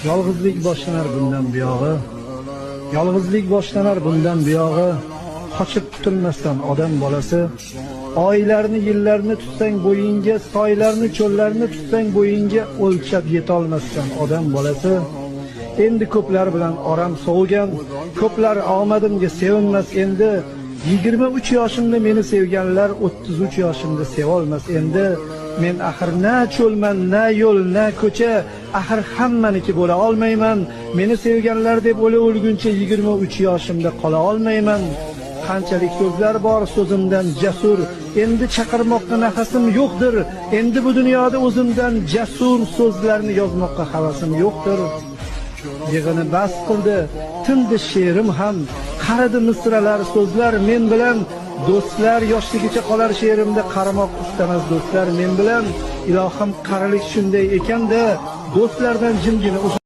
Yolg'izlik boshlanar bundan buyog'i. Yolg'izlik boshlanar bundan buyog'i. Qochib qutulmasdan odam bolasi. Oylarni, yillarni tutsang bo'yingga, soylarni, cho'llarni tutsang bo'yingga, o'lchab yetolmassan odam bolasi. Endi ko'plar bilan oram sovigan, ko'plar omadimga sevinmas endi. 23 yoshimda meni sevganlar 33 yoshimda sevolmas endi. Men axir na cho'lman, na yo'l, na ko'cha, axir hammaniki bo'la olmayman. Meni sevganlar deb o'la o'lguncha 23 yoshimda qola olmayman. Qanchalik so'zlar bor so'zimdan jasur, endi chaqirmoqqa nafasim yo'qdir. Endi bu dunyoda o'zimdan jasur so'zlarni yozmoqqa havasim yo'qdir. Yig'ini bas qildi, tindi she'rim ham, qaridi misralar, so'zlar men bilan. Do'stlar yoshligicha qolar she'rimda, qarimoq istamas do'stlar men bilan. Ilohim, qarilik shunday ekanda, do'stlardan jimgina.